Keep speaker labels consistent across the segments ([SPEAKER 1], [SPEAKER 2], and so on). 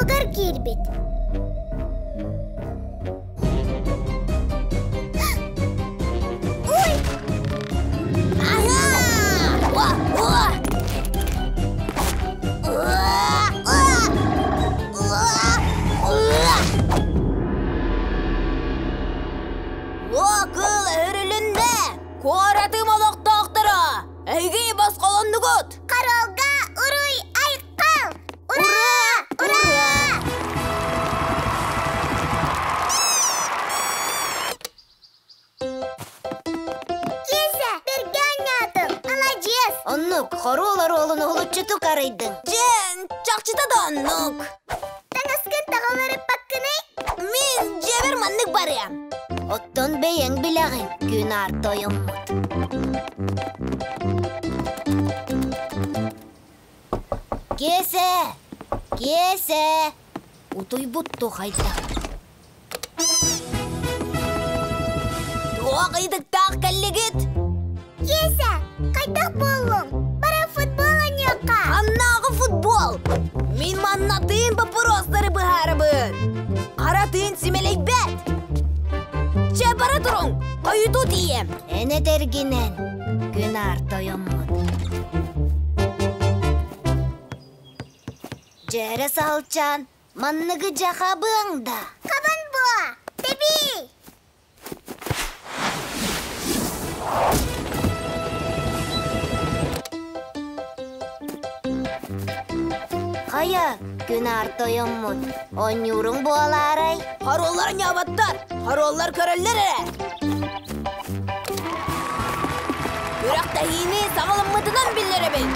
[SPEAKER 1] оруолугар киирбит. Ой!
[SPEAKER 2] Луокул өрүлүннэ! Куоратым олохтоохторо! Эһиги босхолоннугут!
[SPEAKER 1] Королга уруй айхал! Ура! Ура! Киэсэ, бэргэ оонньоотуҥ! Маладьыас!
[SPEAKER 3] Оннук, хоруол оруолун уһулуччутук арыйдыҥ.
[SPEAKER 2] Дьэн, чахчыта да оннук.
[SPEAKER 1] Таҥаскын тоҕо уларыппаккыный?
[SPEAKER 2] Мин дьиэбэр маннык барыам.
[SPEAKER 3] Оттон бэйэҥ билэҕин, күн аар тойоммут. Киэсэ! Киэсэ! Утуйбут тухайда.
[SPEAKER 2] Туох ыйытыктаах кэллигит?
[SPEAKER 1] Киэсэ, хайдах буоллуҥ? Бары футбол оонньуохха!
[SPEAKER 2] Аннааҕы футбол! Мин манна тыын боппуруостары быһаарабын. Хара тыын симэлийбэт. Чэ, бара туруҥ, хойутуу тиийэм.
[SPEAKER 3] Эн этэргинэн, күн аар тойоммут. Дьээрэ саһылчаан, Манныгы дьахабыаҥ да?
[SPEAKER 1] Хабан буо! Тэбии!
[SPEAKER 3] Хайа, күн аар тойоммут, оонньууруҥ буолаарай?
[SPEAKER 2] Хоруоллар ньоботтор, хоруоллар көрөллөр эрэ. Күрэхтэһиини саҕаламмытынан биллэрэбин.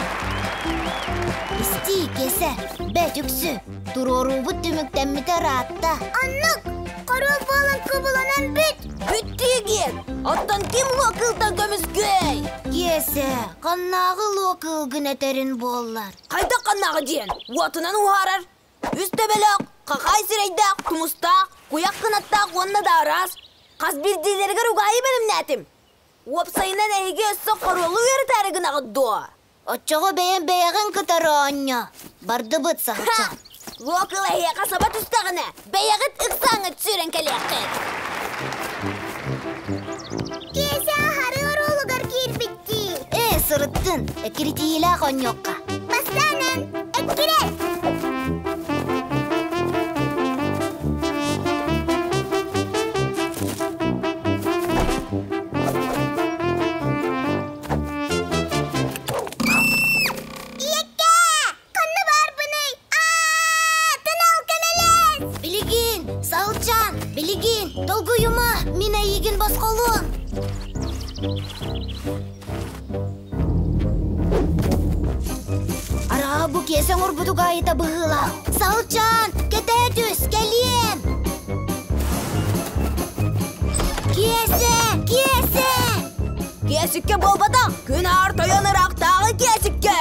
[SPEAKER 3] Истии, киэсэ, бэт үксү. Туруоруубут түмүктэммитэ ыраатта.
[SPEAKER 1] Оннук! Хоруол буолан кубулунан бүт!
[SPEAKER 2] Бүттүүгүн! Оттон ким луокылтан көмүскүөй?
[SPEAKER 3] Киэсэ, ханнааҕы луокылгын этэрин буоллар.
[SPEAKER 2] Хайдах ханнааҕы диэн? Уотунан уһаарар. Үс төбөлөөх, хахай сирэйдээх, тумустаах, куйах кынаттаах уонна да араас. Хас биирдиилэригэр угаайы бэлэмнээтим. Уопсайынан эһиги өссө хоруолу үөрэтээри гынаҕыт дуо?
[SPEAKER 3] Оччоҕо бэйэм бэйэҕин кытары оонньоо. Бардыбыт саһылча.
[SPEAKER 2] Луокул эһиэхэ саба түстэҕинэ, бэйэҕит ыксааҥҥыт сүүрэн кэлиэххит.
[SPEAKER 1] Киэсэ аһары оруолугар киирбиттии.
[SPEAKER 3] Ээ, сырыттын, эккиритиилээх оонньуохха.
[SPEAKER 1] Бастаанан, эккирэт! Ийэккээ! Ханна баарбыный? Аа, тынал көмөлөс!
[SPEAKER 3] Билигин, Саһылчаан, билигин, долгуйума, мин эйигин босхолуом. Араа бу киэсэ оҥорбутуга айыта быһыылаах. Саһылчаан, кэтээ түс, кэлиэм! Киэсэ! Киэсэ!
[SPEAKER 2] Киэсиккэ буолбатах, күн аар тойон ыраахтааҕы киэсиккэ!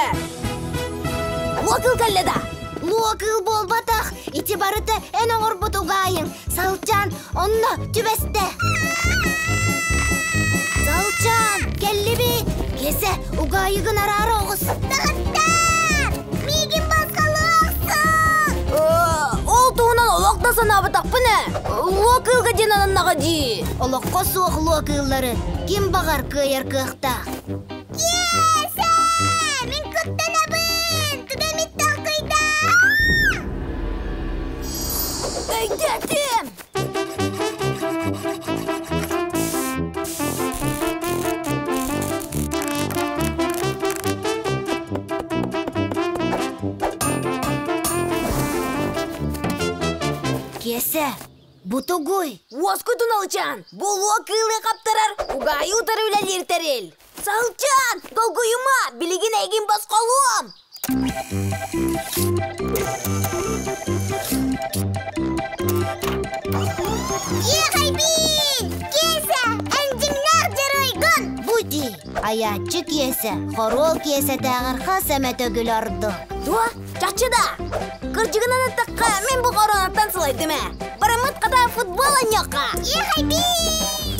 [SPEAKER 2] Луокыл кэллэ да?
[SPEAKER 3] Луокыл буолбатах, ити барыта эн оҥорбут угаайыҥ. Саһылчаан онно түбэстэ. Саһылчаан, кэллибит! Киэсэ, угаайыгын араара оҕус.
[SPEAKER 1] Доҕоттоор! Миигин босхолуохсун!
[SPEAKER 2] Ол туһунан олох да санаабатахпын ээ. Луокылга диэн ананнаҕа дии.
[SPEAKER 3] Олоххо суох луокыыллары ким баҕар кыайар кыахтаах.
[SPEAKER 1] Киэсэ! Мин куттанабын! Тугу эмит толкуйдаа!
[SPEAKER 2] Өйдөөтүм!
[SPEAKER 3] Киэсэ, бу тугуй?
[SPEAKER 2] Уоскутун Алчаан, бу луо кыылы хаптарар, угаайы утары үлэлиир тэрил. Салчаан, долгуйума, билигин эйигин босхолуом.
[SPEAKER 1] Иэхэйбиин! Киэсэ, эн дьиҥнээх дьоруойгун!
[SPEAKER 3] Бути, айааччы Киэсэ, хоруол Киэсэтээҕэр хас эмэ төгүл ордук.
[SPEAKER 2] Туо, чахчы да! Кырдьыгынан эттэххэ, мин бу коронаттан сылайдым ээ. Барыммыт хата футбол оонньуохха!
[SPEAKER 1] Иэхэйбиин!